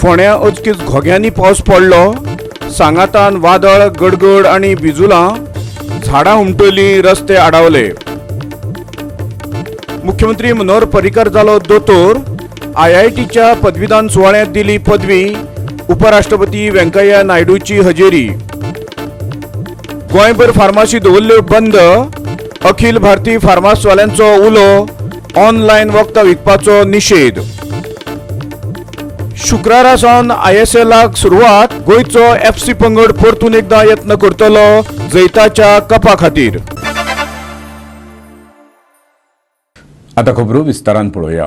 फोंड्यां अचकीत घोग्यांनी पावस पडलो. सांगातान वादळ, गडगड आनी बिजुलां. झाडां हुमटली, रस्ते आडावले. मुख्यमंत्री मनोहर पर्रीकर जालो दोतोर. आयआयटीच्या पदवीदान सुवाळ्यांत दिली पदवी. उपराष्ट्रपती व्यंकय्या नायडूची हजेरी. गोंयभर फार्मासी दवरल्यो बंद. अखिल भारतीय फार्मासवाल्यांचो उलो. ऑनलायन वखदां विकपाचो निशेध. शुक्रारा सावन आयएसएलाक सुरवात. गोंयचो एफसी पंगड परतून एकदा यत्न करतलो जैताच्या कपा खातीर. आतां खबरो विस्तारान पळोवया.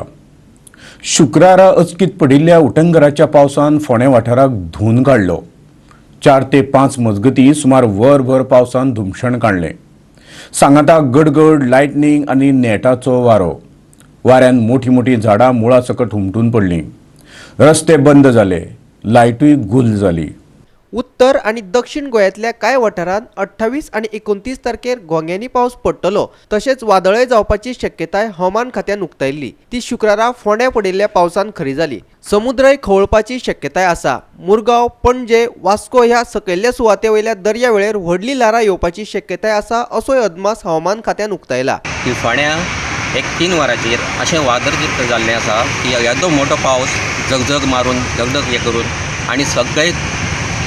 शुक्रारा अचकीत पडिल्ल्या उटंगराच्या पावसान फोंडें वाठाराक धुवन काडलो. 4 ते 5 मजगतीं सुमार वरभर पावसान धुमशण काडलें. सांगाताक गडगड, लायटनींग आनी नेटाचो वारो. वाऱ्यान मोठी मोठी झाडां मुळा सकट हुमटून पडलीं. रस्ते बंद जाले, लायटूय गुल जाली. उत्तर आनी दक्षिण गोंयांतल्या कांय वाठारांत 28 आनी 29 तारखेर घोंग्यांनी पावस पडटलो, तशेंच वादळय जावपाची शक्यताय हवामान खात्यान उक्तायल्ली. ती शुक्रारा फोंड्या पडिल्ल्या पावसान खरी जाली. समुद्रय खवळपाची शक्यताय आसा. मुरगांव, पणजे, वास्को ह्या सकयल्ल्या सुवाते वयल्या दर्या वेळेर व्हडली ल्हारां येवपाची शक्यताय आसा, असोय अदमास हवामान खात्यान उक्तायला. की फोंड्यां एक 3 वरांचेर अशें वादळ जाल्लें आसा की येदो मोठो पावस झगझग मारून, दगदग हें करून आनी सगळे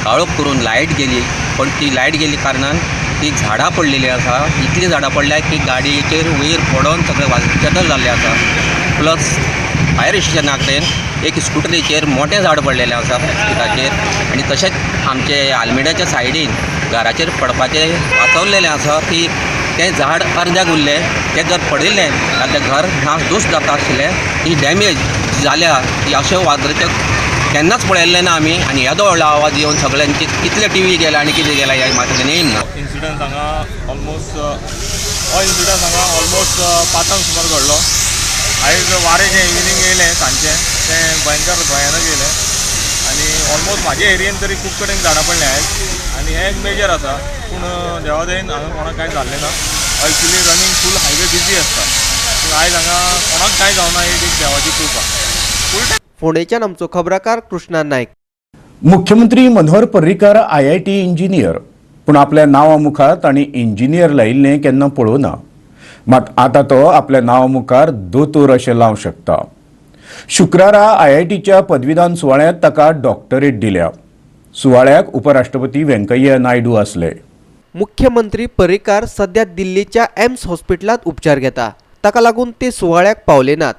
काळोख करून लायट गेली. पण ती लायट गेल्ली कारणान ती झाडां पडलेलीं आसा. इतलीं झाडां पडल्या की गाडयेचेर वयर पडोन सगळें वाजचें जाल्लें आसा. प्लस फायर स्टेशना कडेन एक स्कुटरीचेर मोठें झाड पडलेलें आसा स्ट्रिटाचेर आनी तशेंच आमचे आलमिडाच्या सायडीन घराचेर पडपाचें वाचवलेलें आसा की तें झाड अर्द्याक उरलें. तें जर पडिल्लें जाल्यार तें घर नासधूस जाता आशिल्लें. ही डॅमेज जाल्या ती अशें वादळाचें केन्नाच पळयल्लें ना आमी. आनी येदो व्हडलो आवाज येवन सगळ्यांची कितले टिवी गेल्या आनी कितें गेल्या हें म्हाका नेम ना. इन्सिडंट हांगा ऑलमोस्ट, हो इन्सिडंट हांगा ऑलमोस्ट 5 सुमार घडलो. आयज वारें जें इविनींग येयलें सांजचें, तें भयंकर भयानक येयलें आनी ऑलमोस्ट म्हाजे एरियेन तरी खूब कडेन झाडां पडलीं आयज आनी हें एक मेजर आसा. पूण देवा दयेन हांगा कोणाक कांय जाल्लें ना. Actually running full highway busy आसता, पूण आयज हांगा कोणाक कांय जावना, ही एक देवाची कृपा फूल. फोंडेच्यान आमचो खबराकार कृष्णा नायक. मुख्यमंत्री मनोहर पर्रीकर आयआयटी इंजिनियर, पूण आपल्या नांवा मुखार तांणी इंजिनियर लायिल्लें केन्ना पळोवना. मात आतां तो आपल्या नांवा मुखार दोतोर अशें लावंक शकता. शुक्रारा आयआयटीच्या पदवीदान सुवाळ्यांत ताका डॉक्टरेट दिल्या. सुवाळ्याक उपराष्ट्रपती व्यंकय्या नायडू आसले. मुख्यमंत्री पर्रीकार सध्या दिल्लीच्या एम्स हॉस्पिटलांत उपचार घेता. ताका लागून ते सुवाळ्याक पावले नात.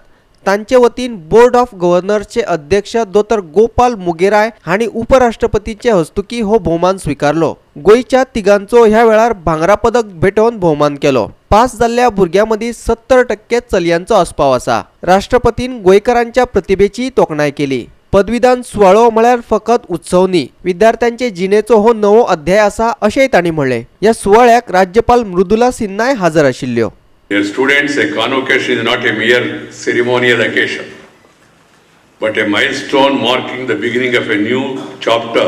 तांचे वतीन बोर्ड ऑफ गव्हर्नर्सचे अध्यक्ष दोतोर गोपाल मुगेराय हांणी उपराष्ट्रपतीचे हस्तुकी हो भोवमान स्विकारलो. गोंयच्या तिगांचो ह्या वेळार भांगरा पदक भेटोवन भोवमान केलो. पास जाल्ल्या भुरग्यां मदीं 70% चलयांचो आस्पाव आसा. राष्ट्रपतीन गोंयकारांच्या प्रतिभेची तोखणाय केली. पदवीदान सुवाळो म्हळ्यार फकत उत्सव न्ही, विद्यार्थ्यांचे जिणेचो हो नवो अध्याय आसा, अशेंय तांणी म्हणलें. ह्या सुवाळ्याक राज्यपाल मृदुला सिन्हाय हजर आशिल्ल्यो. Dear students, a convocation is not a mere ceremonial occasion, but a milestone marking the beginning of a new chapter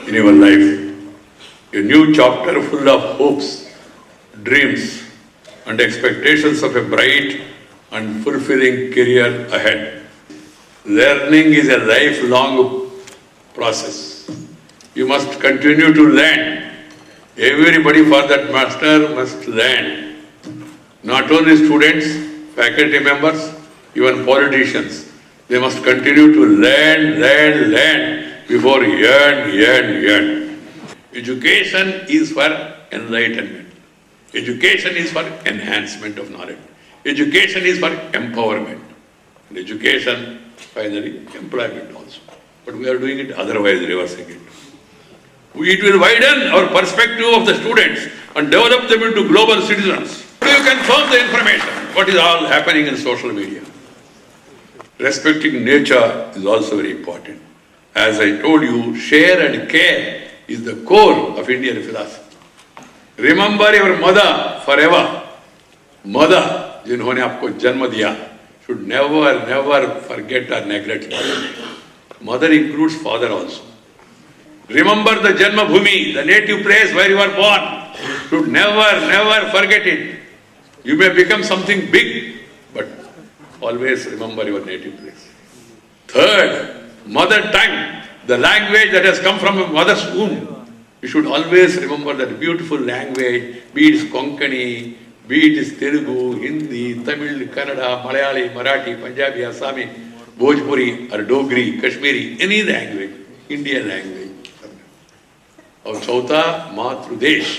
in your life. A new chapter full of hopes, dreams, and expectations of a bright and fulfilling career ahead. Learning is a lifelong process. You must continue to learn. Everybody, for that matter, must learn. Not only students, faculty members, even politicians, they must continue to learn, learn, learn before earn, earn, earn. Education is for enlightenment. Education is for enhancement of knowledge. Education is for empowerment. And education, finally, employment also. But we are doing it otherwise, reversing it. It will widen our perspective of the students and develop them into global citizens. You confirm the information, what is all happening in social media. Respecting nature is also very important. As I told you, share and care is the core of Indian philosophy. Remember your mother forever. Mother, जिन्होंने आपको जन्म दिया, should never, never forget or neglect mother. Mother includes father also. Remember the Janma Bhumi, the native place where you are born. Should never, never forget it. You may become something big, but always remember your native place. Third, mother tongue. The language that has come from a mother's womb. You should always remember that beautiful language, be it Konkani, be it is Telugu, Hindi, Tamil, Kannada, Malayali, Marathi, Punjabi, Assami, Bhojpuri or Dogri, Kashmiri, any language, Indian language. और चौथा Matrudesh,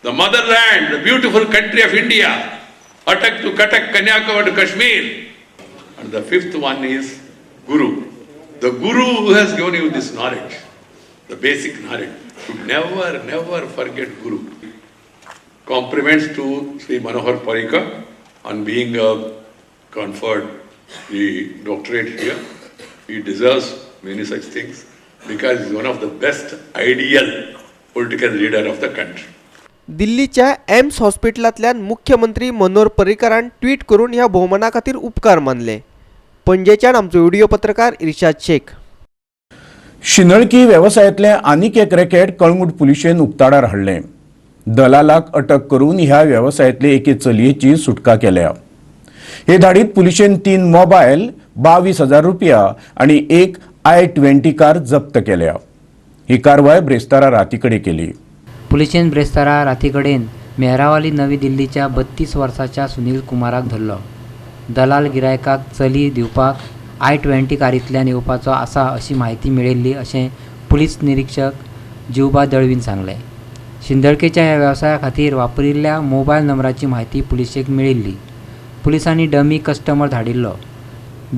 the motherland, the beautiful country of India, Attock to Cuttack, Kanyakumari to Kashmir. And the fifth one is Guru. The Guru who has given you this knowledge, the basic knowledge. Should never, never forget Guru. Compliments to Sri Manohar Parrikar on being conferred the doctorate here. He deserves many such things because he is one of the best ideal political leader of the country. दिल्लीच्या AIIMS हॉस्पिटलांतल्यान मुख्यमंत्री Manohar पर्रीकारान tweet करून ह्या भोवमाना खातीर उपकार मानले. पणजेच्यान आमचो व्हिडिओ पत्रकार इर्शाद शेख. शिंदळकी वेवसायांतलें आनीक एक रॅकेट कळंगूट पुलिशेन उक्ताडार हाडलें. दलालाक अटक करून ह्या वेवसायांतले एके चलयेची सुटका केल्या. हे धाडीत पुलिशेन 3 मोबायल, 22,000 रुपया आनी एक i20 car जप्त केल्या. ही कारवाय ब्रेस्तारा राती कडेन केली. पुलिशेन ब्रेस्तारा राती कडेन मेहरावाली नवी दिल्लीच्या 32 वर्साच्या सुनील कुमाराक धरलो. दलाल गिरायकाक चली दिवपाक i20 कारींतल्यान येवपाचो आसा अशी म्हायती मेळिल्ली अशें पुलीस निरीक्षक जिवबा दळवीन सांगलें. शिंदळकेच्या ह्या वेवसाया खातीर वापरिल्ल्या मोबायल नंबराची म्हायती पुलिशेक मेळिल्ली. पुलिसांनी डमी कस्टमर धाडिल्लो.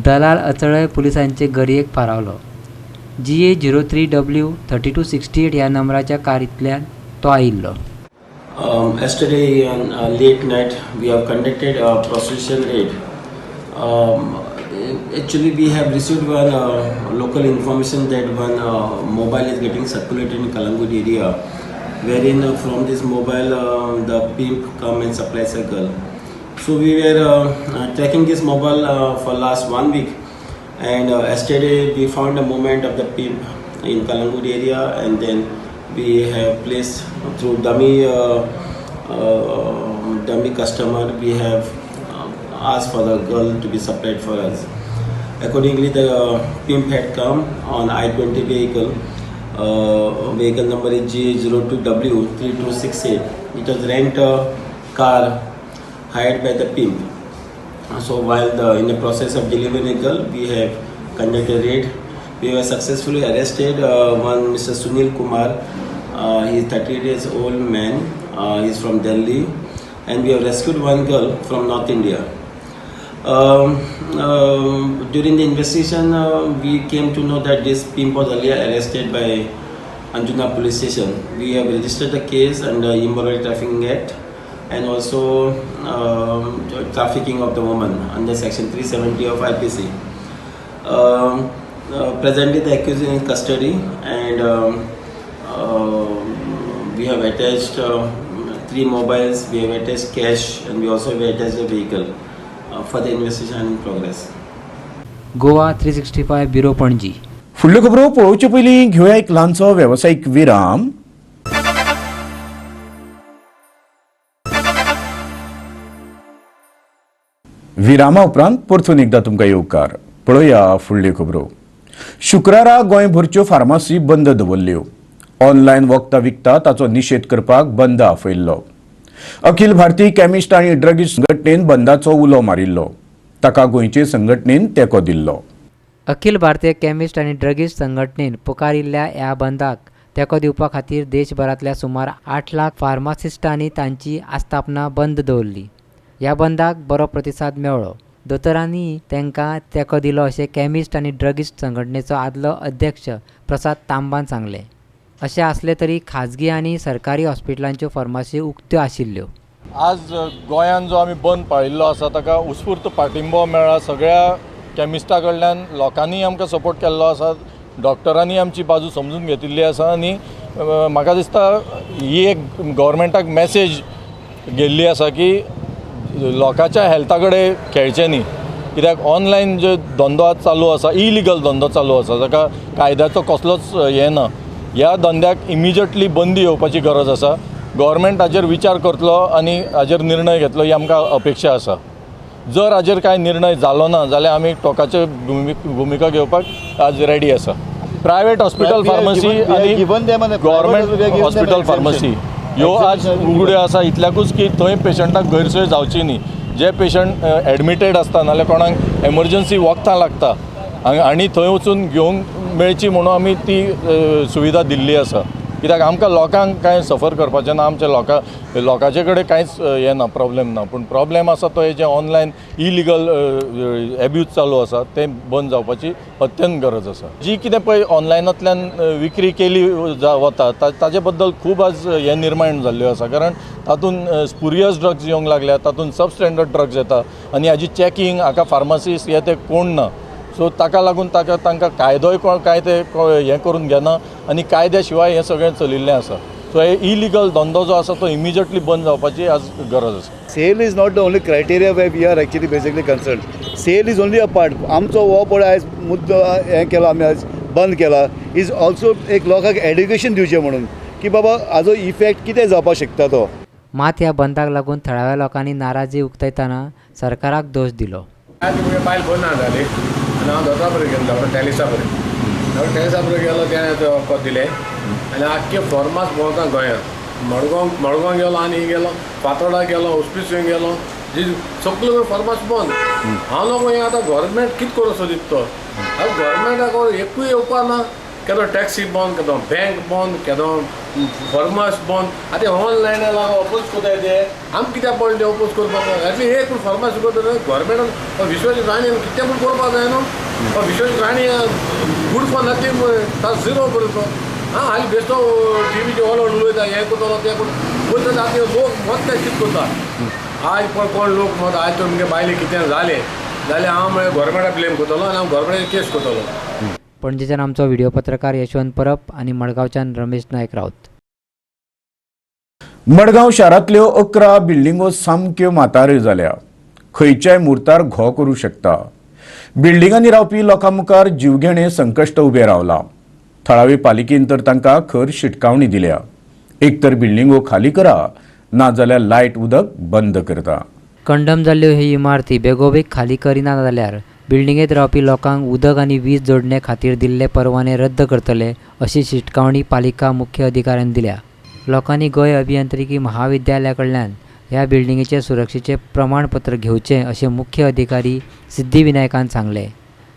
दलाल अचळय पुलिसांचे गरयेक फारावलो. GA 03 W 3268 ह्या नंबराच्या कारींतल्यान तो आयिल्लो. Yesterday late night we have conducted a prostitution raid. Actually, we have received one local information that one mobile is getting circulated in Calangute area, wherein from this mobile the pimp come and supplies a girl. So we were tracking this mobile for last one week, and yesterday we found a movement of the pimp in Calangute area, and then we have placed through dummy customer. We have asked for the girl to be supplied for us. Accordingly, the pimp had come on i20 vehicle. Vehicle number is G02W 3268. It was rent a car hired by the pimp. So while in the process of delivering a girl, we have conducted a raid. We were successfully arrested one Mr. Sunil Kumar. He is 38 years old man. He is from Delhi, and we have rescued one girl from North India. During the investigation, we came to know that this pimp was earlier arrested by Anjuna Police Station. We have registered the case under Immoral Trafficking Act and also trafficking of the woman under Section 370 of IPC. Presently, the accused is in custody, and we have attached 3 mobiles, we have attached cash, and we also have attached a vehicle. For the investigation in progress. Goa 365 bureau Panaji. फुडल्यो खबरो पळोवचे पयलीं घेवया एक ल्हानसो वेवसायीक विराम. विरामा उपरांत परतून एकदां तुमकां येवकार. पळोवया फुडल्यो खबरो. शुक्रारा गोंयभरच्यो फार्मासी बंद दवरल्यो. ऑनलायन वखदां विकता ताचो निशेध करपाक बंद आपयल्लो. अखिल भारतीय केमिस्ट आनी ड्रगिस्ट संघटनेन बंदाचो उलो मारिल्लो. ताका गोंयचे संघटनेन तेंको दिल्लो. अखिल भारतीय केमिस्ट आनी ड्रगिस्ट संघटनेन पुकारिल्ल्या ह्या बंदाक तेंको दिवपा खातीर देशभरांतल्या सुमार 8 लाख फार्मासिस्टांनी तांची आस्थापना बंद दवरली. ह्या बंदाक बरो प्रतिसाद मेळ्ळो. दोतोरांनी तांकां तेंको दिलो अशें केमिस्ट आनी ड्रगिस्ट संघटनेचो आदलो अध्यक्ष प्रसाद तांबान सांगलें. अशें आसलें तरी खाजगी आनी सरकारी हॉस्पिटलांच्यो फार्मासी उक्त्यो आशिल्ल्यो. आज गोंयांत जो आमी बंद पाळिल्लो आसा ताका उत्स्फूर्त पाठिंबो मेळ्ळा. सगळ्या केमिस्टा कडल्यान लोकांनी आमकां सपोर्ट केल्लो आसा, डॉक्टरांनी आमची बाजू समजून घेतिल्ली आसा आनी म्हाका दिसता ही एक गव्हर्मेंटाक मॅसेज गेल्ली आसा की लोकांच्या हेल्था कडेन खेळचें न्ही. कित्याक ऑनलायन जो धंदो आज चालू आसा, इलिगल धंदो चालू आसा, ताका कायद्याचो कसलोच हें ना. ह्या धंद्याक इमिजिएटली बंदी येवपाची गरज आसा. गव्हर्मेंट हाजेर विचार करतलो आनी हाजेर निर्णय घेतलो ही आमकां अपेक्षा आसा. जर हाजेर कांय निर्णय जालो ना जाल्यार आमी टोकाचे भुमिका घेवपाक आज रेडी आसा. प्रायवेट हॉस्पिटल फार्मसी आनी गव्हर्मेंट हॉस्पिटल फार्मसी ह्यो आज उगड्यो आसा इतल्याकूच की थंय पेशंटाक गैरसोय जावची न्ही. जे पेशंट एडमिटेड आसता नाल्यार कोणाक एमर्जन्सी वखदां लागता आनी थंय वचून घेवंक मेळची म्हणून आमी ती सुविधा दिल्ली आसा. कित्याक आमकां लोकांक कांय सफर करपाचें ना, आमच्या लोकांचे कडेन कांयच हें ना, प्रॉब्लेम ना. पूण प्रॉब्लेम आसा तो हे जे ऑनलायन इलिगल एब्यूज चालू आसा तें बंद जावपाची अत्यंत गरज आसा. जी कितें पळय ऑनलायनांतल्यान विक्री केली वता ताजे बद्दल खूब आज हें निर्माण जाल्ल्यो आसा, कारण तातूंत स्पुरियस ड्रग्स येवंक लागल्या, तातूंत सबस्टँडर्ड ड्रग्स येता आनी हाजी चॅकींग हाका फार्मासिस्ट हे ते कोण ना. सो ताका लागून तांकां कायदोय काय ते हें करून घेना आनी कायद्या शिवाय हें सगळें चलिल्लें आसा. सो हे इलिगल धंदो जो आसा तो इमिजिएटली बंद जावपाची आज गरज आसा. Sale is not the only criteria where we are actually basically concern. Sale is only a part. आमचो हो पळय आयज मुद्दो हें केला आमी आयज बंद केला is also एक लोकांक एड्युकेशन दिवचें म्हणून की बाबा हाजो इफेक्ट कितें जावपाक शकता तो. मात ह्या बंदाक लागून थळाव्या लोकांनी नाराजी उक्तायतना सरकाराक दोश दिलो. बायल बंद ना जाली आनी हांव दोतोरा बरें गेलो, डॉक्टर टॅलिसा बरें, डॉक्टर टॅलिसा बरें गेलो, तेणें वखद दिलें आनी आख्खे फॉर्मास भोंवता गोंयांत, मडगांव गेलो आनी गेलो, फातोर्डा गेलो, ओस्पिसूय गेलो, सगळ्यो फॉर्मास बंद. हांव न्हू हें आतां गव्हर्मेंट कितें करूं सोदीत तो, आतां गव्हर्मेंटाक एकूय येवपा ना, केदो टॅक्सी बंद, केदो बँक बंद, केदो फॉर्मास बंद. आतां ऑनलायन अपोज करताय ते आमकां कित्याक पडलें अपोज करपाक? एटलीस्ट एक पूण फार्मास करता गव्हर्मेंटान विश्वजीत राणे कितें पूण करपाक जाय न्हू. Vishwajit Rane good for nothing, zero करतो. आं हालीं बेश्टो टिवीचे ऑल उलयता, हें करतलो तें करता, वयता. आतां लोक मत काय कितें करता आज पण कोण लोक मत आज तुमगे बायले कितें जालें जाल्यार हांव म्हळ्यार गव्हर्मेंटाक ब्लेम करतलो आनी हांव गव्हर्मेंटाक केस करतलो. पणजेच्यान आमचो व्हिडिओ पत्रकार यशवंत परब आनी मडगांवच्यान रमेश नायक राऊत. मडगांव शारांतल्यो 11 बिल्डिंगो सामक्यो म्हाताऱ्यो जाल्या, खंयच्याय मुहूर्तार घो करूं शकता. बिल्डिंगांनी रावपी लोकां मुखार जीवघेणें संकश्ट उबें रावलां. थळावे पालिकेन तर तांकां खर शिटकावणी दिल्या, एक तर बिल्डिंगो खाली करा नाजाल्यार लायट उदक बंद करता. कंडम जाल्ल्यो ह्यो इमारती बेगोबेग खाली करिना जाल्यार बिल्डिंगेत रावपी लोकांक उदक आनी वीज जोडणे खातीर दिल्ले परवाने रद्द करतले अशी शिटकावणी पालिका मुख्य अधिकाऱ्यान दिल्या. लोकांनी गोंय अभियांत्रिकी महाविद्यालया कडल्यान ह्या बिल्डिंगेचे सुरक्षेचे प्रमाणपत्र घेवचें अशें मुख्य अधिकारी सिद्धिविनायकान सांगलें.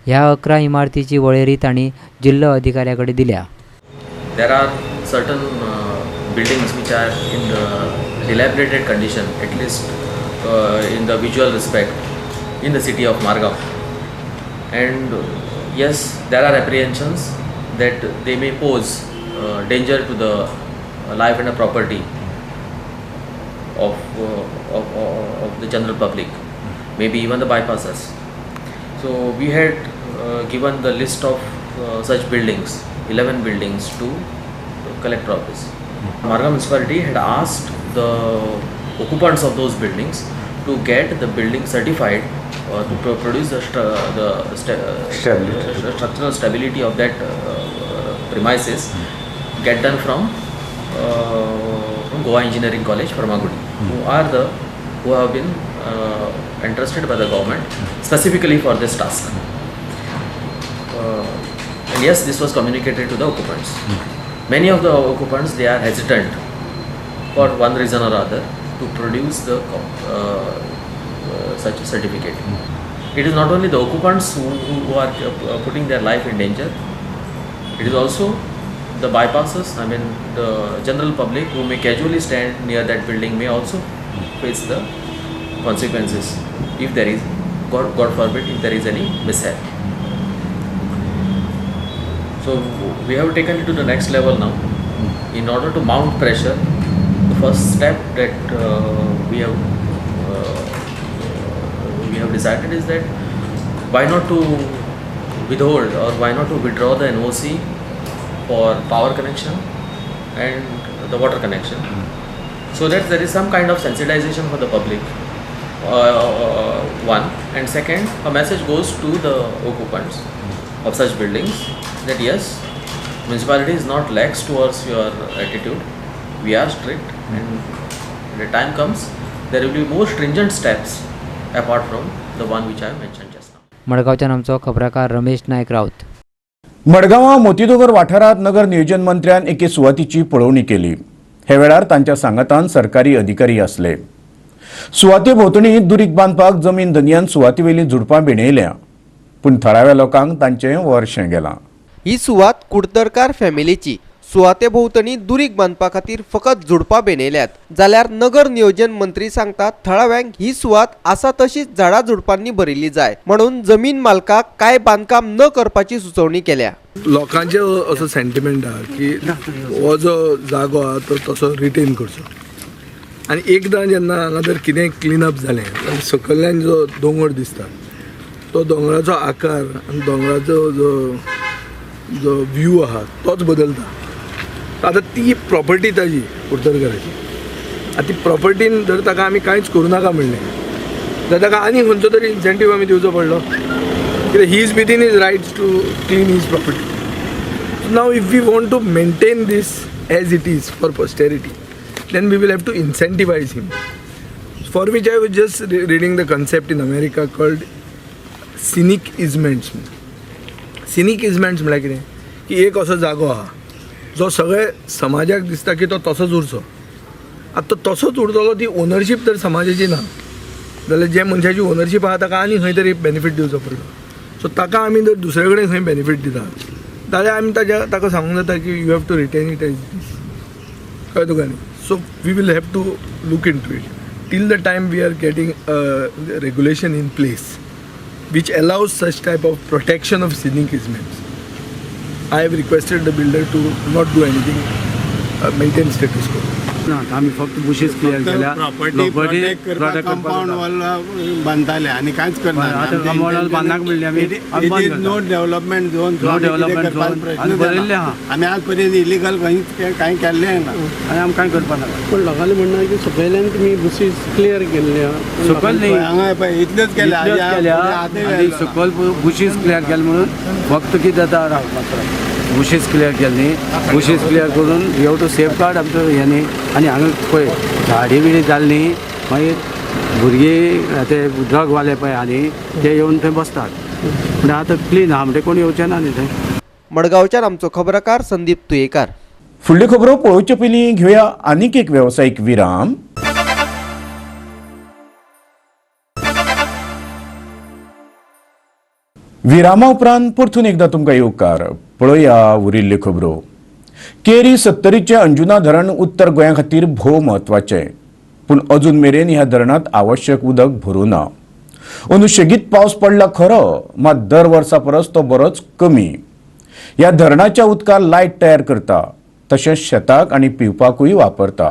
ह्या 11 इमारतीची वळेरी तांणी जिल्लो अधिकाऱ्या कडेन दिल्या. There are certain buildings which are in the dilapidated condition, at least in the visual respect, in the city of Margao. And yes, there are apprehensions that they may pose danger to the life and the property of the general public, maybe even the bypassers. So we had given the list of such buildings, 11 buildings, to the collector office. Margao municipality had asked the occupants of those buildings to get the building certified to produce the structural stability of that premises, get done from Goa Engineering College, Farmagudi, who have been entrusted by the government specifically for this task. And yes, this was communicated to the occupants. Many of the occupants, they are hesitant for one reason or other to produce the such a certificate. It is not only the occupants who are putting their life in danger, it is also the bypasses, I mean the general public who may casually stand near that building may also face the consequences if there is, God forbid, if there is any mishap. So we have taken it to the next level now. In order to mount pressure, the first step that we have decided is that why not to withhold or why not to withdraw the NOC for power connection and the water connection, so that there is some kind of sensitization for the public, one, and second, a message goes to the occupants of such buildings that yes, municipality is not lax towards your attitude, we are strict, and when the time comes there will be more stringent steps apart from the one which I have mentioned just now. मडगांवच्यान आमचो खबराकार रमेश नायक राऊत. मडगांवां मोतीदोंगर वाठारांत नगर नियोजन मंत्र्यान एके सुवातीची पळोवणी केली. हे वेळार तांच्या सांगातान सरकारी अधिकारी आसले. सुवाते भोंवतणी दुरीग बांदपाक जमीन धनयान सुवातेवेली झुडपां बेणयल्या, पूण थळाव्या लोकांक तांचें वर्षें गेलां. ही सुवात कुडतरकार फॅमिलीची. सुवाते भोंवतणी दुरीग बांदपा खातीर फकत झुडपां बेणयल्यात, जाल्यार नगर नियोजन मंत्री सांगतात थळाव्यांक ही सुवात आसा तशीच झाडां झुडपांनी भरिल्ली जाय म्हणून जमीन मालकाक कांय बांदकाम न करपाची सुचोवणी केल्या. लोकांचे असो सेंटिमेंट आहा की हो जो जागो आहा तो तसो रिटेन करचो आनी एकदां जेन्ना हांगा जर कितेंय क्लिनअप जालें जाल्यार सकयल्यान जो दोंगर दिसता तो दोंगराचो आकार आनी दोंगराचो जो जो व्यू आहा तोच बदलता. आतां ती प्रॉपर्टी ताजी कुडतरकाराची, आतां ती प्रॉपर्टीन जर ताका आमी कांयच करूं नाका म्हणलें जाल्यार ताका आनी खंयचो तरी इन्सेंटीव आमी दिवचो पडलो, कित्याक he is within his rights to clean his property. So now if we want to maintain this as it is for posterity, then we will have to incentivize him, for which I was just reading the concept in America called scenic easements. Scenic easements म्हळ्यार कितें की एक असो जागो आहा जो सगळे समाजाक दिसता की तो तसोच उरचो. आतां तो तसोच उरतलो, ती ओनरशीप जर समाजाची ना जाल्यार जे मनशाची ओनरशीप आहा ताका आनी खंय तरी बेनिफीट दिवचो पडलो. सो ताका आमी जर दुसरे कडेन खंय बेनिफीट दिता जाल्यार आमी ताज्या ताका सांगूंक जाता की you have to retain it as it is, कळ्ळें तुका न्ही. So we will have to look into it till the time we are getting regulation in place which allows such type of protection of scenic easements. I have requested the builder to not do anything, maintain status quo. ना, आमी फक्त बुशीस clear केल्या, property protect करपाक compound wall बांदताले आनी कांयच करना. आतां compound wall बांदनाक म्हणलें आमी, no development zone, no development zone आनी बरयल्लें आहा. आमी आज पर्यंत इलिगल खंयच कांय केल्लें ना आनी आमकां कांय करपा नाका. पूण लोकांनी म्हणणें की सकयल्यान तुमी बुशीस क्लियर केल्ले आहा, सकयल न्ही हांगा पळय इतल्योच केल्या, आनी सकयल बुशीस क्लियर केले म्हणून फक्त कितें जाता मात्र बुशीस क्लियर केले न्ही, बुशीस क्लियर करून you have to safeguard आमचो हें न्ही. आनी हांगा पळय झाडी बिडी जाली न्ही मागीर भुरगीं ते ड्रगवाले पळय आनी ते येवन थंय बसतात, पूण आतां क्लीन आहा म्हणटे कोण येवचे ना न्ही थंय. मडगांवच्यान आमचो खबराकार संदीप तुयेकार. फुडल्यो खबरो पळोवचे पयलीं घेवया आनीक एक वेवसायीक विराम. विरामा उपरांत परतून एकदां तुमकां येवकार. पळोवया उरिल्ल्यो खबरो. केरी सत्तरीचें अंजुना धरण उत्तर गोंया खातीर भोव म्हत्वाचें, पूण अजून मेरेन ह्या धरणांत आवश्यक उदक भरूं ना. अंदू शेगीत पावस पडला खरो, मात दर वर्सा परस तो बरोच कमी. ह्या धरणाच्या उदकार लायट तयार करता, तशेंच शेताक आनी पिवपाकूय वापरता.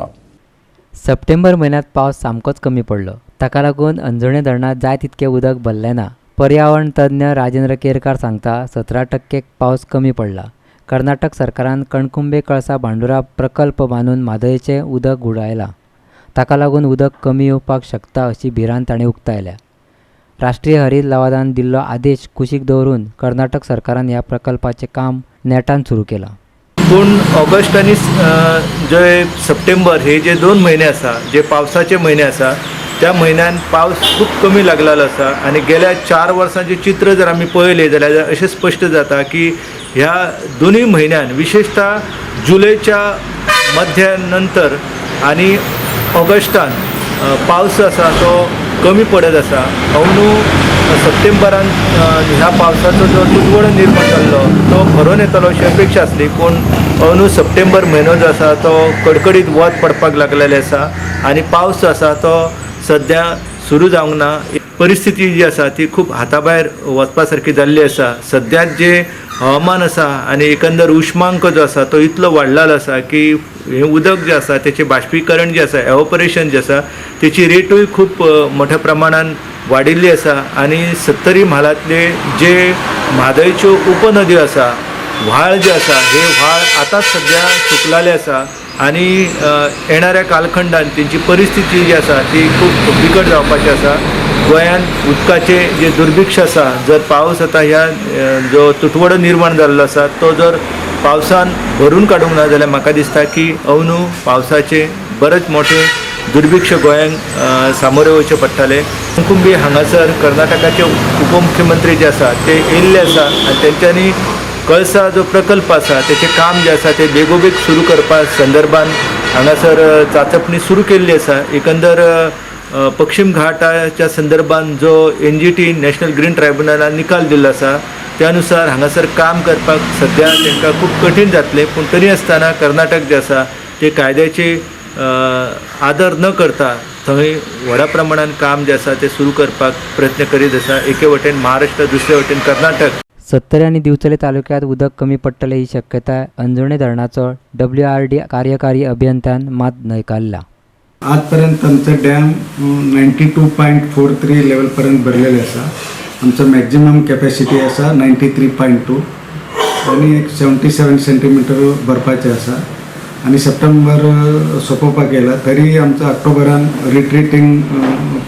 सप्टेंबर म्हयन्यांत पावस सामकोच कमी पडलो, ताका लागून अंजुणे धरणांत जाय तितकें उदक भरलें ना. पर्यावरण तज्ञ राजेंद्र केरकार सांगता 17% पावस कमी पडला. कर्नाटक सरकारान कणकुंबे कळसा भांडुरा प्रकल्प बांदून म्हादयचें उदक उडायलां, ताका लागून उदक कमी येवपाक शकता अशी भिरांत ताणें उक्तायल्या. राष्ट्रीय हरीत लवादान दिल्लो आदेश कुशीक दवरून कर्नाटक सरकारान ह्या प्रकल्पाचें काम नेटान सुरू केलां. पूण ऑगस्ट आनी जे सप्टेंबर हे जे 2 म्हयने आसा, जे पावसाचे म्हयने आसा, त्या म्हयन्यान पावस खूब कमी लागलेलो आसा. आनी गेल्या 4 वर्सांचें चित्र जर आमी पळयलें जाल्यार अशें स्पश्ट जाता की ह्या दोनूय म्हयन्यान विशेशतः जुलयच्या मध्या नंतर आनी ऑगस्टान पावस आसा तो कमी पडत आसा. अंदू सप्टेंबरान ह्या पावसाचो जो तुटवडो निर्माण जाल्लो तो भरून येतलो अशी अपेक्षा आसली, पूण अंदू सप्टेंबर म्हयनो जो आसा तो कडकडीत वत पडपाक लागलेलें आसा आनी पावस जो आसा तो सद्या सुरू जावंक ना. परिस्थिती जी आसा ती खूब हाता भायर वचपा सारकी जाल्ली आसा. सद्याक जे हवामान आसा आनी एकंदर उष्मांक जो आसा तो इतलो वाडलेलो आसा की हें उदक जें आसा तेचें बाश्पीकरण जें आसा, एवोपरेशन जें आसा तेची रेटूय खूब मोठ्या प्रमाणान वाडिल्ली आसा. आनी सत्तरी म्हालांतले जे म्हादयच्यो उपनद्यो आसा, व्हाळ जे आसा, हे व्हाळ आतांच सद्या सुकलेले आसा आनी येणाऱ्या कालखंडान तेंची परिस्थिती जी आसा ती खूब बिकट जावपाची आसा. गोंयांत उदकाचें जें दुर्भिक्ष आसा, जर पावस आतां ह्या जो तुटवडो निर्माण जाल्लो आसा तो जर पावसान भरून काडूंक ना जाल्यार म्हाका दिसता की अंदू पावसाचें बरेंच मोठें दुर्भिक्ष गोंयांक सामोरें वयचें पडटलें. कुंकुंबी हांगासर कर्नाटकाचे उपमुख्यमंत्री जे आसा ते येयल्ले आसा आनी तेंच्यांनी कळसा जो प्रकल्प आसा तेचें काम जें आसा तें बेगोबेग सुरू करपा संदर्भान हांगासर चाचपणी सुरू केल्ली आसा. एकंदर पश्चिम घाटाच्या संदर्भान जो NGT national green ट्रायब्युनलान निकाल दिल्लो आसा त्यानुसार हांगासर काम करपाक सद्या तांकां खूब कठीण जातलें, पूण तरी आसतना कर्नाटक जें आसा ते कायद्याचे आदर न करता थंय व्हडा प्रमाणान काम जें आसा तें सुरू करपाक प्रयत्न करीत आसा. एके वटेन महाराष्ट्र, दुसरे वटेन कर्नाटक. सत्तरी आनी दिवचले तालुक्यांत उदक कमी पडटलें ही शक्यताय अंजुणे धरणाचो WRD कार्यकारी अभियंत्यान मात न्हयकारला. आजपर्यंत आमचं डॅम 92.43 लेवलपर्यंत भरलेले आसा. आमचं मॅक्झिमम कॅपॅसिटी आसा 93.2 आनी एक 77 सेंटीमिटर भरपाचें आसा. आनी सप्टेंबर सोंपोवपाक येयला तरी आमचं ऑक्टोबरान रिट्रीटींग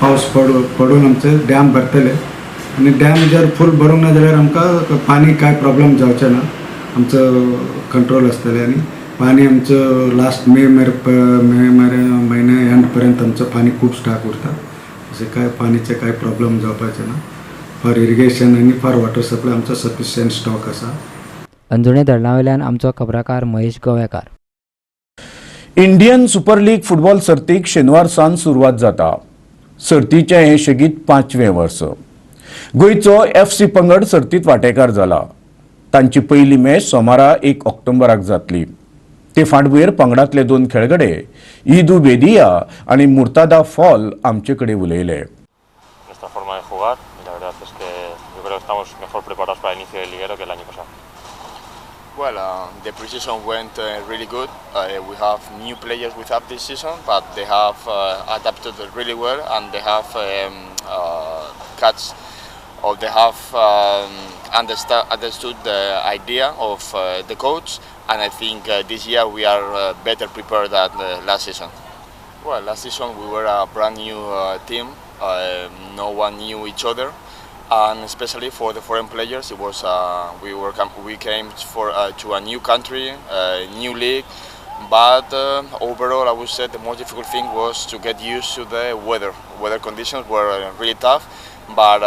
पावस पडून आमचे डॅम भरतले आनी डॅम जर फूल भरूंक ना जाल्यार आमकां पाणी कांय प्रॉब्लम जावचें ना, आमचं कंट्रोल आसतलें. आनी पाणी आमचं लास्ट मे म्हयन्या एंड पर्यंत आमचं पाणी खूब स्टॉक उरता, अशें कांय पाणीचें कांय प्रॉब्लम जावपाचें ना. फॉर इरिगेशन आनी फॉर वॉटर सप्लाय आमचो सफिशियंट स्टॉक आसा. अंजुणे धरणावेल्यान आमचो खबराकार Mahesh Govekar. Indian super league football सर्तीक शेनवार सावन सुरवात जाता. सर्तीचें हें शेगीत 5वें वर्स. गोंयचो FC पंगड सर्तीत वांटेकार जाला. तांची पयली मॅच सोमारा 1 ऑक्टोबराक जातली. ते फाटभुंयेर पंगडांतले 2 खेळगडे ईदू बेदिया आनी मुर्तादा फॉल आमचे कडेन उलयले. Nuestra forma de jugar, la verdad es que yo creo que estamos mejor preparados para el inicio del liguero que el año pasado. Well, the preseason went really good. We have new players with us this season, but they have adapted really well, and they have cuts, or they have understood the idea of the coach. And I think this year we are better prepared than last season. Well, last season we were a brand new team. No one knew each other. And especially for the foreign players, it was we came for to a new country, new league. But overall, I would say the most difficult thing was to get used to the weather. Weather conditions were really tough, but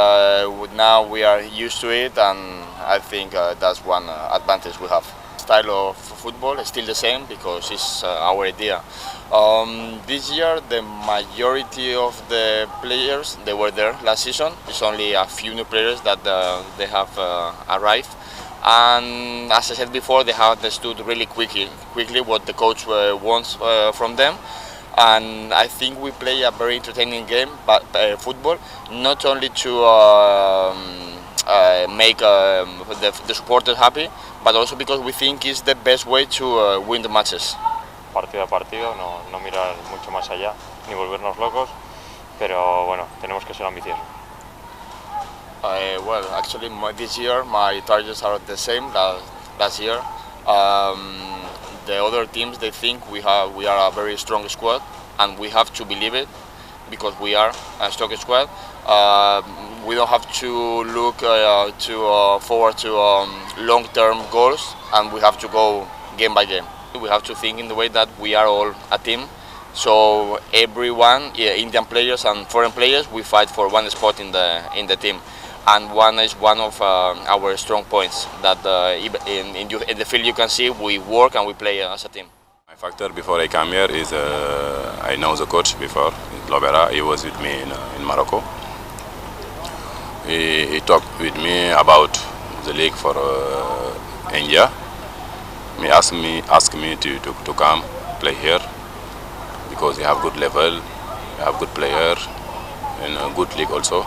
now we are used to it, and I think that's one advantage we have. Style of football is still the same because it's our idea. This year the majority of the players, they were there last season. It's only a few new players that they have arrived, and as I said before, they have understood really quickly what the coach wants from them. And I think we play a very entertaining game, but football, not only to make the supporters happy, but also because we think it's the best way to win the matches. Partido a partido, no mirar mucho más allá, ni volvernos locos, pero bueno, tenemos que ser ambiciosos. Well, actually, this year my targets are the same as last year. The other teams, they think we are a very strong squad, and we have to believe it because we are a strong squad. We don't have to look forward to long-term goals, and we have to go game by game. We have to think in the way that we are all a team. So everyone, Indian players and foreign players, we fight for one spot in the team, and one is one of our strong points. That in the field you can see we work and we play as a team. My factor before I come here is I know the coach before, Lobera. He was with me in Morocco. He talked with me about the league for India. He asked me to come play here because you have good level, you have good player, and a good league also.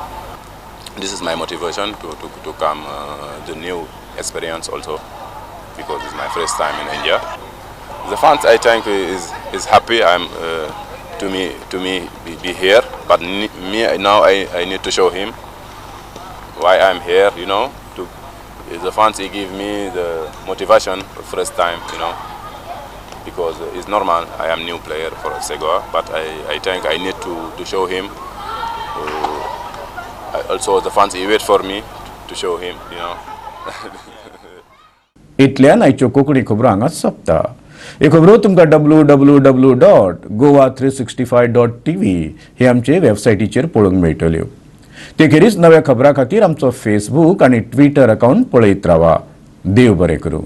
This is my motivation to come the new experience also, because it's my first time in India. The fans, I think, is happy. I'm to me be here, but me now I need to show him why I'm here. You know, to the fans, he give me the motivation for first time. You know, because it's normal. I am new player for FC Goa, but I think I need to show him. Also the fans, he wait for me to show him, you know. इतल्यान आयच्यो कोंकणी खबरो हांगाच सोंपता. ह्यो खबरो तुमकां www.goa365.tv हे आमचे वेबसायटीचेर पळोवंक मेळटल्यो. ते खेरीज नव्या खबरां खातीर आमचो फेसबूक आनी ट्विटर अकावंट पळयत रावा. देव बरें करूं.